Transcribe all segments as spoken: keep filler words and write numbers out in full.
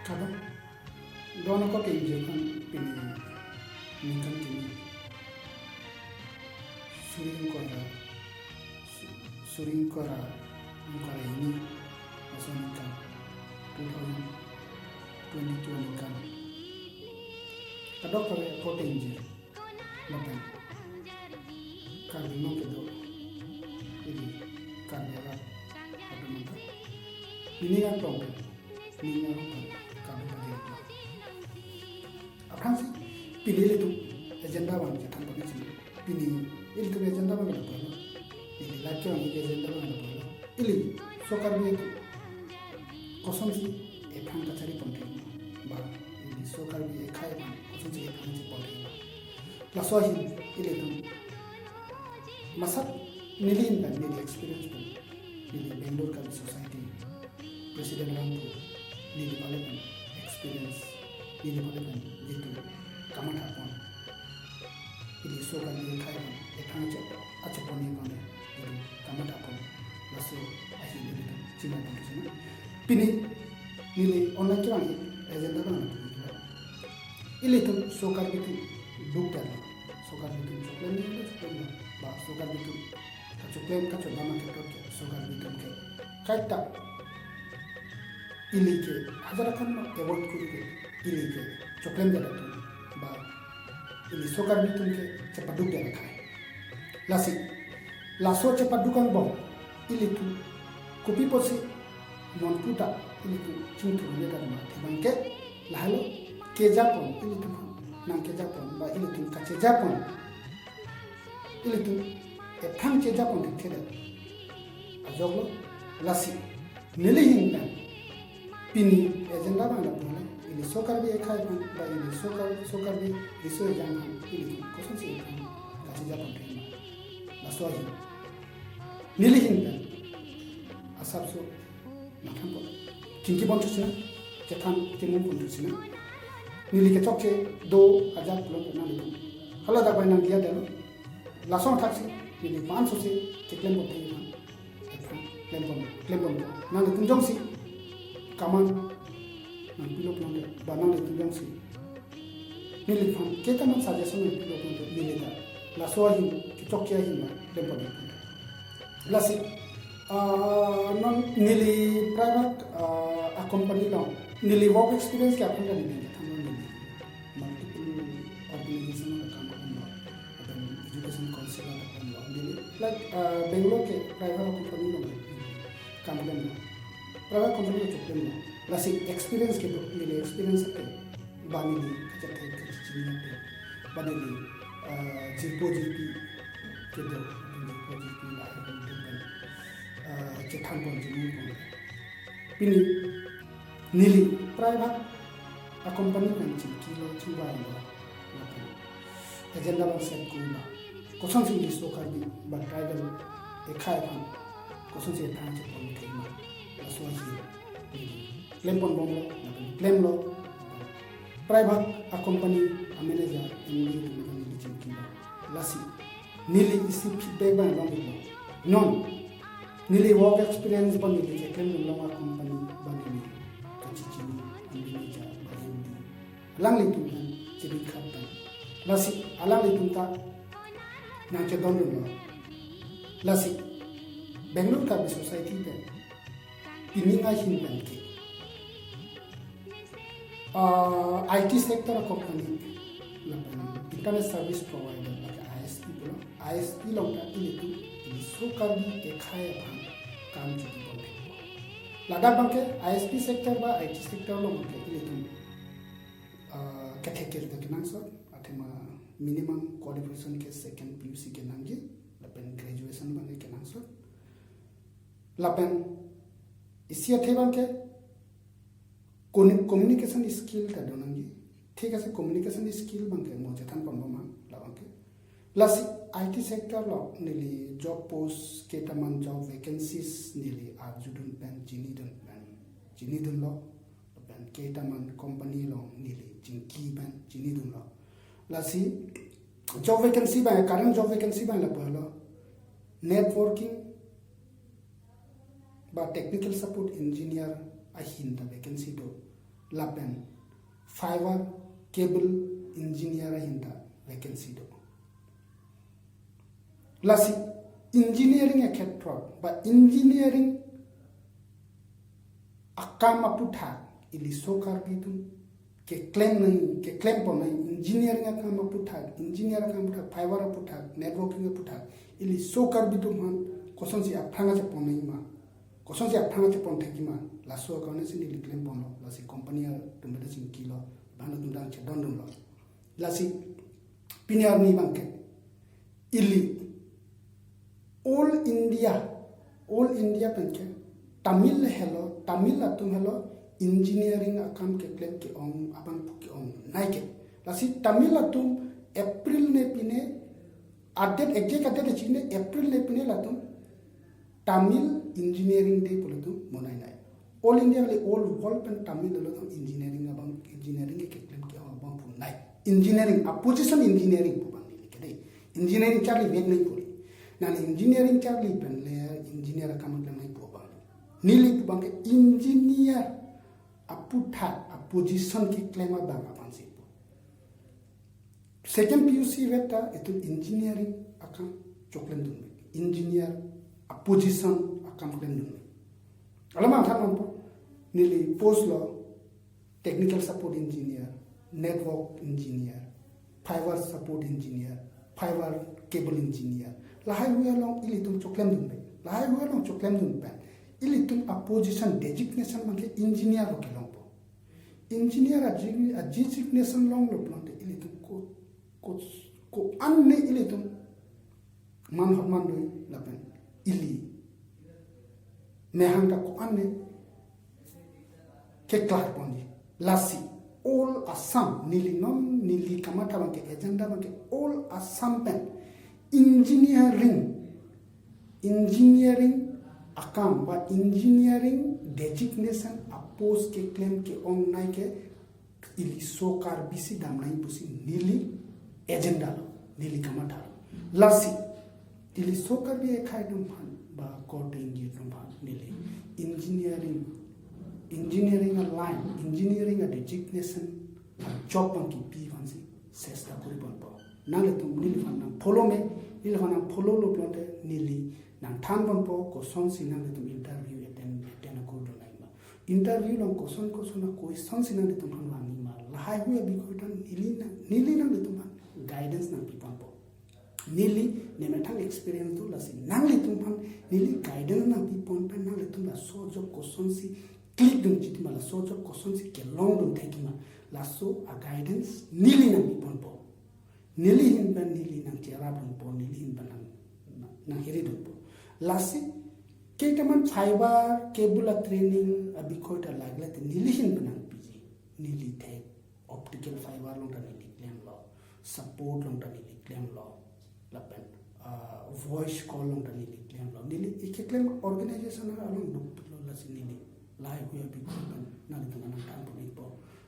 Kadokave, don ako ke ingjir kan pini ningkan kimi suri ingkoi ra, su-, suri ingkoi ra, ingkoi ra hini, laso aningkan two thousand twenty-two aningkan. Kadokave ako ke ingjir lapen Karbi Anglong kedo, ili Karbi arat atum anta, ili aklong ke, ili arong ke, Karbi Anglong ke. Aphrangsi pini ilitum agenda abang chethan pame sini. Pini ilitum agenda abang lapu lo. Ili lake abang agenda abang lapu lo. Ili so Karbi atum kosonsi ephrang kachari pon thek, ba ili so Karbi ekhei abang kosonsi ephrang chepon thek, laso ahin ilitum masat neli ahin pen, neli experience pen, neli Bangalore Karbi Society president abang pu, neli pale pen experience, neli pale pen jitu kamatha pon, ili so Karbi ekhei abang ephrang ache, achepon ni pon le, ili kamatha pon, laso ahin ilitum chimai pon sini. Pini neli online kevang agenda abang lapu lo. Ilitum so Karbi atum dukdamlo, so Karbi atum choklem ni choklem lo, ba so Karbi atum kachoklem kachodam akethot ke so Karbi atum ke kaita ili ke hajar akhan ma avoid kuri ke ili ke choklemdet atum, ba ili so Karbi atum ke chepadukdet akhei. Lasi laso chepaduk angbong ilitum kopi pusi non puta ilitum chingthur le kan ma, athe abang ke lahelo kejapon, ilitum nangkejapon ba ilitum kachejapon, ilitum ephrang chejapon thekthedet ajok lo. Lasi neli ahin pen pini agenda abang lapu lo, ili so Karbi ekhei aphan ba ili so Kar-, so Karbi riso ejang aphan ilitum kosonsi ephrang kachejapon thek ma, laso ahin neli ahin pen asapso nangthan pon, chingki pon thu sina, chethan chemung pon thu sina. Neli kechokche do ajat pulo nanglitum hala dak bai nangdiya detlo. Lason thaksi neli pan sose cheklem pon thek ma, ephrang klem pon, klem pon. Nanglitum jongsi kaman nangpilo pulote, ba nanglitum jongsi neliphan ketaman suggestion nangpilo pulote, neli ta laso ahin, kechokche ahin ma klem pon. Lasi, ah, non neli private, ah, a company along neli work experience ke aphan ta neli than lo, neli multiple organization along kam klemlo, lapen education council along kam klemlo, neli, like, ah, Bangalore ke private company along kam klemlo, private company along kam klemlo. Lasi experience kedo, neli experience ke ba neli kachethe kachechini pen, ba neli, ah, jirpo jirpi kedo, jirpo jirpi lahai pen, ah, chethan pon, chemung pon. Pini neli private a company pen chingkilo, chingvailo, lapen agenda abang set kurlo, kosonsi ili so Karbi ba tribal ekhei aphan kosonsi ephrang chepon thek ma, laso ahin neli klem pon bomlo, lapen klemlo. Private a company a manager, M D atum aphan neli chingkilo. Lasi neli isi feedback abang longlo. Non neli work experience ba neli keklemdun long a company ba neli kachechini a manager ba M D, alanglitum aphan chebingkhat pen, lasi alanglitum ta nangchedondunlo. Lasi Bangalore Karbi Society pen pini ahin pen ke, ah, I T sector a company lapen internet service provider, lake I S P pulo, I S P along ta ilitum ili so Karbi ekhei aphan kam chepon thek. Ladak abang ke I S P sector ba I T sector along ke ilitum, ah, kethek kere ta kenangsot, athema minimum qualification ke second P U C kenangji, lapen graduation abang ke kenangsot. Lapen isi athe abang ke commu-, communication skill ta do nangji. Thik ase, communication skill abang ke mo chethan pon bom ma labang ke. Lasi I T sector along neli job post, ketaman job vacancies neli arjudun pen chinidun pen, chinidunlo, pen ketaman company along neli chingki pen chinidunlo. Lasi job vacancy abang, current job vacancy abang lapu lo, networking ba technical support engineer ahin ta vacancy do. lapen fiber cable engineer ahin ta vacancy do. Lasi engineering akhetrot ba engineering akam aputhak ili so Karbi atum keklem nang, keklem pon nang, engineering akam aputhak, engineer akam aputhak, fiber aputhak, networking aputhak, ili so Karbi atum aphan kosonsi aphrang chepon nangji ma, kosonsi aphrang chepon thekji ma, laso akorte si neli klem ponlo, lasi company atum beda chingkilo, bang atum dang chedondunlo. Lasi pini arni abangke ili all India, all India penke Tamil helo, Tamil atum helo engineering akam keklem ke-ong abang pu ke-ong nai ke. Lasi Tamil atum April ne pine, adet exact adet chine April ne pine latum Tamil Engineering Day pu latum monai nai. All India le all world pen Tamil lo latum engineering abang, engineering keklem ke-ong abang pu nai. Engineering, a position engineering pu abang neli ke dei. Engineering charli vek nai pu. Nang engineering charli pen le engineer akam klem nai pu abang. Neli pu abangke engineer aputhak a position keklem abang aphansi pu. Second P U C vet ta itum engineering akam choklemdun me. Engineer a position akam klemdun me. Alam angkhan mampo, neli post lo technical support engineer, network engineer, fiber support engineer, fiber cable engineer. Lahai hui along ilitum choklemdun me. Lahai hui along choklemdun pen ilitum a position designation abangke engineer lo kelongpo. Engineer a desi-, a designation longlo pulote ilitum ko, ko, ko-an ne ilitum man hok man doi lapen ili mehang ta ko-an ne keklar ponji. Lasi all Assam, neli non, neli kamatha abangke agenda abangke all Assam pen engineering, engineering akam ba engineering designation a post keklem ke-ong nai ke ili so Karbi si dam nai pusi neli agenda lo, neli kamatha lo. Lasi ili so Karbi akhei atum aphan ba korte ingjir atum aphan neli engineering, engineering a line, engineering a designation a job abang kipi aphansi chesta kori ponpo. Nanglitum neliphan nang follow me, neliphan nang follow lo pulote neli nang than ponpo kosonsi nanglitum interview attend, attend akurdun nangji ma. Interview along koson koson a question si nanglitum aphan vangji ma. Lahai hui abikoi ta neli nang, neli nanglitum aphan guidance nangpi ponpo. Neli nemethang experience do, lasi nanglitum aphan neli guidance nangpi pon pen nanglitum laso job kosonsi click dunji ma, laso job kosonsi kelongdun thekji ma, laso a guidance neli nangpi ponpo. Neli ahin pen neli nangcherapdunpo, neli ahin pen nang, nang, nanghiridunpo. Lasi ketaman fiber cable a training abikoi ta lagle te neli ahin pen nangpiji. Neli thek optical fiber along ta neli klemlo, support along ta neli klemlo, lapen, ah, voice call along ta neli klemlo. Neli ike klem organization along dukpiklo, lasi neli lahai hui abikoi pen nanglitum aphan nang than pon ikpo.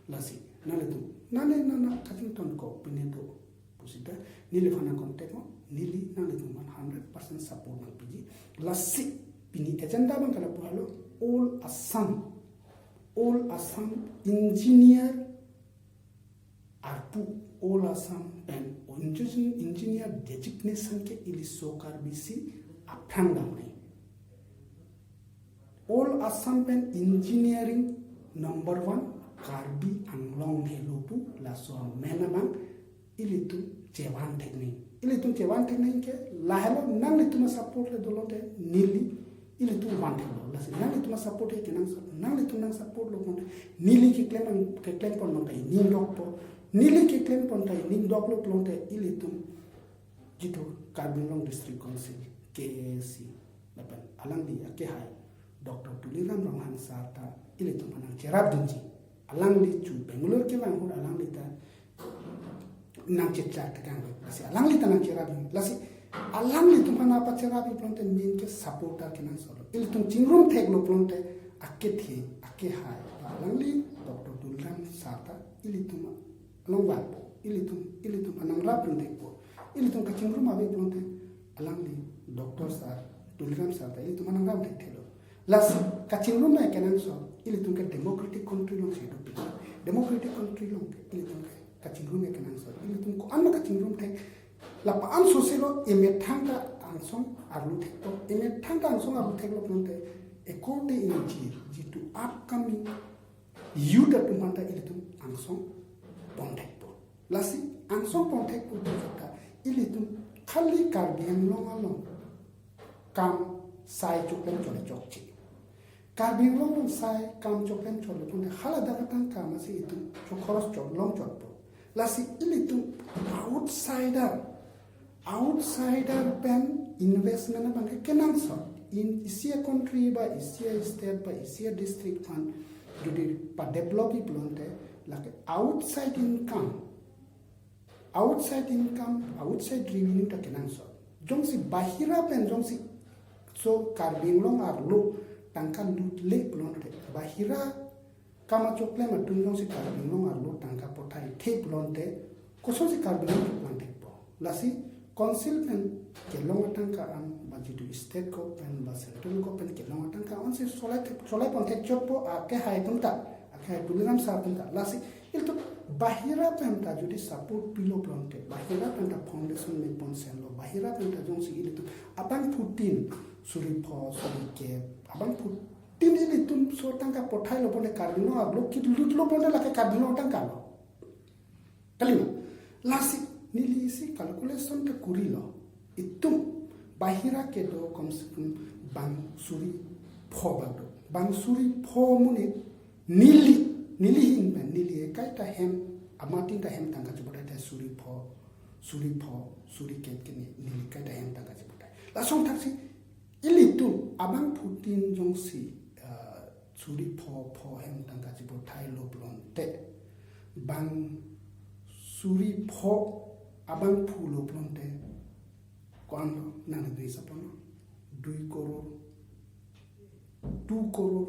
Lasi nanglitum nane nana kachingthon ko pine do pusita neliphan nang contact mo, neli nanglitum aphan hundred percent support nangpiji. Lasi pini agenda abang ke lapu helo, all Assam, all Assam engineer arpu, all Assam pen engineer, engineer designation ke ili so Karbi si aphrang dam nai. All Assam pen engineering number one Karbi Anglong helo pu laso amen abang ilitum chevan thek nangji. Ilitum chevan thek nangji ke lahelo, nanglitum a support le dolo te neli ilitum van theklo. Lasi nanglitum a support ke kenangsot, nanglitum nang support lo pulote neli keklem, keklem pon abang ta ining dokpo. Neli keklem pon ta ining doklo pulote ilitum jitu Karbi Anglong District Council, K A A C, lapen alangli akehai Doctor Tuliram Ronghang sir ta ilitum aphan nangcherapdunji. Alangli chu Bangalore kevang ahut alangli ta nangchechak tekang, lasi alangli ta nangcherapdun. Lasi alanglitum aphan nangpacherapji pulote main ke support ta kenangsot lo. Ilitum chingrum theklo pulote akethe, akehai, alangli Doctor Tuliram sir ta ilitum along vanpo, ilitum, ilitum aphan nangrapdun thekpo. Ilitum kachingrum ave pulote alangli Doctor sir, Tuliram sir ta ilitum aphan nangrapdun thekthelo. Lasi kachingrum nangji kenangsot, Ilitum ke democratic country along si dopik. Democratic country along ke ilitum ke kachingrum ke kenangsot. Ilitum ko-an ma kachingrum thek. Lapu-an sose lo emethang ta angsong arlu thekpo. Emethang ta angsong arlu theklo pulote ekorte ingjir, jitu upcoming youth atum aphanta ilitum angsong pon thekpo. Lasi angsong pon thekpo pulote ilitum khali Karbi Anglong along kam sai choklem chole chokche. Karbi Anglong along sai kam choklem chole pulote haladak atangka masi itum chokhoros chok long chokpo. Lasi ilitum outsider, outsider pen investment abang ke kenangsot. In isi a country ba isi a state ba isi a district aphan jodi padevelop-ji pulote lake outside income, outside income, outside revenue ta kenangsot. Jongsi bahira pen jongsi so Karbi Anglong arlo tangka lutle pulote, bahira kam achoklem atum jongsi Karbi Anglong arlo tangka pothai the pulote, kosonsi Karbi Anglong choklang thekpo? Lasi council pen kelong atangka an ba jitu state government ba central government kelong atangka an si solai thek, solai pon thek chotpo, akehai atum ta, akehai Tuliram sir atum ta. Lasi ilitum bahira pen ta jodi support pilo pulote, bahira pen ta foundation me pon senlo, bahira pen ta jongsi ilitum abangphutin suri pho, suri kep, abangphutin ilitum so tangka pothailo pulote Karbi Anglong arlo ke lutlo pulote lake Karbi Anglong tangka lo. Kalima, lasi neli isi calculation ta kurilo. Itum bahira kedo komse kom bang suri pho bak do. Bang suri pho amonit neli, neli ahin pen, neli ekai ta hem, amatin ta hem tangka chipothai ta suri pho, suri pho, suri kep ke ne, neli ekai ta hem tangka chipothai. Lason thaksi ilitum abangphutin jongsi, ah, suri pho pho hem tangka chipothailo pulote, bang suri pho abangphu lo pulote, ko-an lo, nangli dui sapono, dui koror, two koror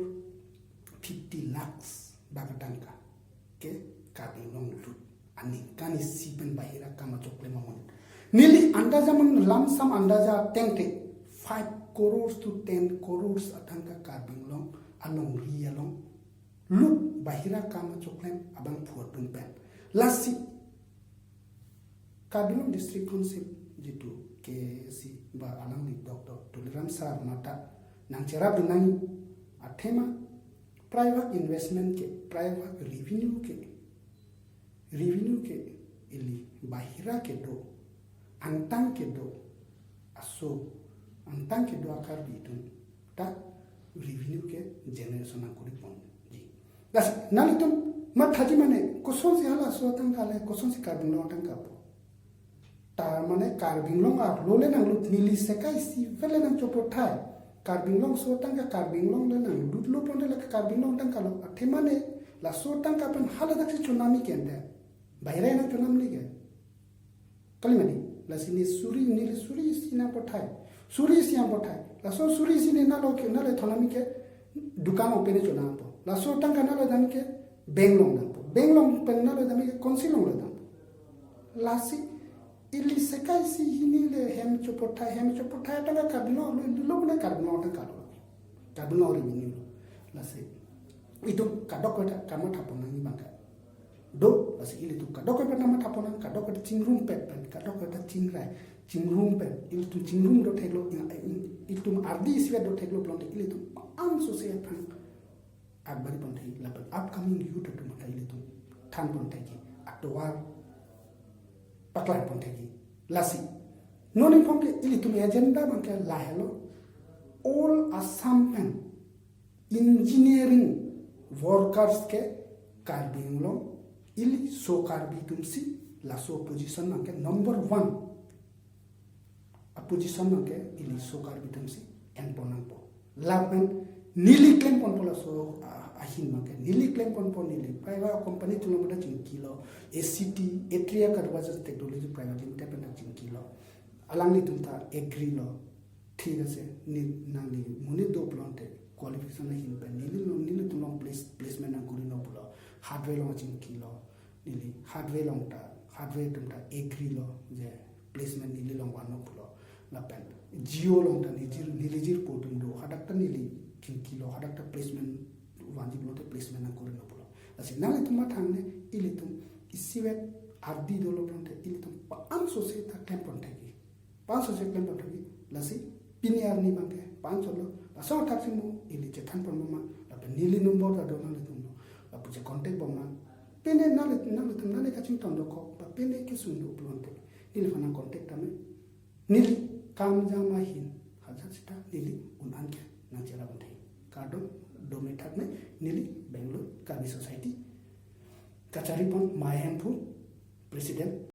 fifty lakhs bak atangka ke Karbi Anglong lut. Aningkan isi pen bahira kam achoklem amonit. Neli andaja man, lamsam andaja tengte five crores to ten crores atangka Karbi Anglong alongri along lut bahira kam achoklem abangphu atum pen. Lasi Karbi Anglong District Council jitu K A A C ba alangli Doctor Tuliram sir mata nangcherap dunang athema private investment ke, private revenue ke, revenue ke ili bahira kedo, angtang kedo, aso angtang kedo a-Karbi atum ta revenue ke generation nangkuri ponji. Lasi nanglitum mathaji mane, kosonsi halaso atangka le, kosonsi Karbi Anglong atangka po? Ta mane Karbi Anglong arlo le nanglut, neli sekai isi vel le nangchopothai. Karbi Anglong so tangka Karbi Anglong le nanglutlo pulote lake Karbi Anglong tangka lo. Athe mane laso tangka pen haladak si chonam-i ke ante, bahira nangchonam ni ke. Kalima di, lasi ne suri, neli suri isi nangpothai. Suri isi nangpothai. Laso suri isi ne nalo ke, nalo thonam-i ke dukan open chonampo. Laso tangka nalo dam ke bank along dampo. Bank along pen nalo dam ke council along lo dampo. Lasi ili sekai isi hini le hem chopothai, hem chopothai tangka Karbi Anglong lo, lo na Karbi Anglong tangka lo. Karbi Anglong revenue lo. Lasi itum kadokave ta kamatha pon nangji abangke do, lasi ilitum kadokave ta matha pon nang, kadokave ta chingrumpet pen, kadokave ta chingrai, chingrumpet, ilitum chingrum do theklo, ilitum ardi isivet do theklo pulote ilitum ansose aphan agbari pon thekji, lapen upcoming youth atum aphan ilitum than pon thekji, atovar paklang pon thekji. Lasi non ingkong ke ilitum agenda abangke lahelo, all Assam pen engineering workers ke Karbi Anglong, ili so Karbi atum si, laso position abangke number one a-position abangke ili so Karbi atum si en pon nangpo. Lapen neli klem ponpo laso a-, ahin abangke. Neli klem ponpo, neli private company atum along ta chingkilo, A C T, Atria Carwash Technology Private Limited pen ta chingkilo. Alanglitum ta agree lo. Thik ase, ne nangli monit do pulote qualification ahin pen neli along, nelitum along place, placement nangkuri non pulo. Hardware along chingkilo. Neli hardware along ta, hardware atum ta agree lo je placement neli along van non pulo. Lapen Jio along ta neli jir, neli jirpo atum do, hadak ta neli chingkilo, hadak ta placement vanji pulote placement nangkuri nangpulo. Lasi nanglitum mathangne ilitum isivet ardi dolo pulote ilitum pa-an sose ta klempon thekji. Pa-an sose klempon thekji. Lasi pini arni abangke pa-an solo. Laso athak si mo ili chethanpon bomma. Lapen neli number ta do nanglitum lo. Lapu che contact bomma. Pine nanglitum nanglitum nani kachingthon dokok. Ba pine kesung do pulote neliphan nang contact tame. Neli kam jam ahin hajat sita neli un-an ke nangcherap un-e. Kardom, dome thakme, neli Bangalore Karbi Society kacharipon Mai Hemphu, President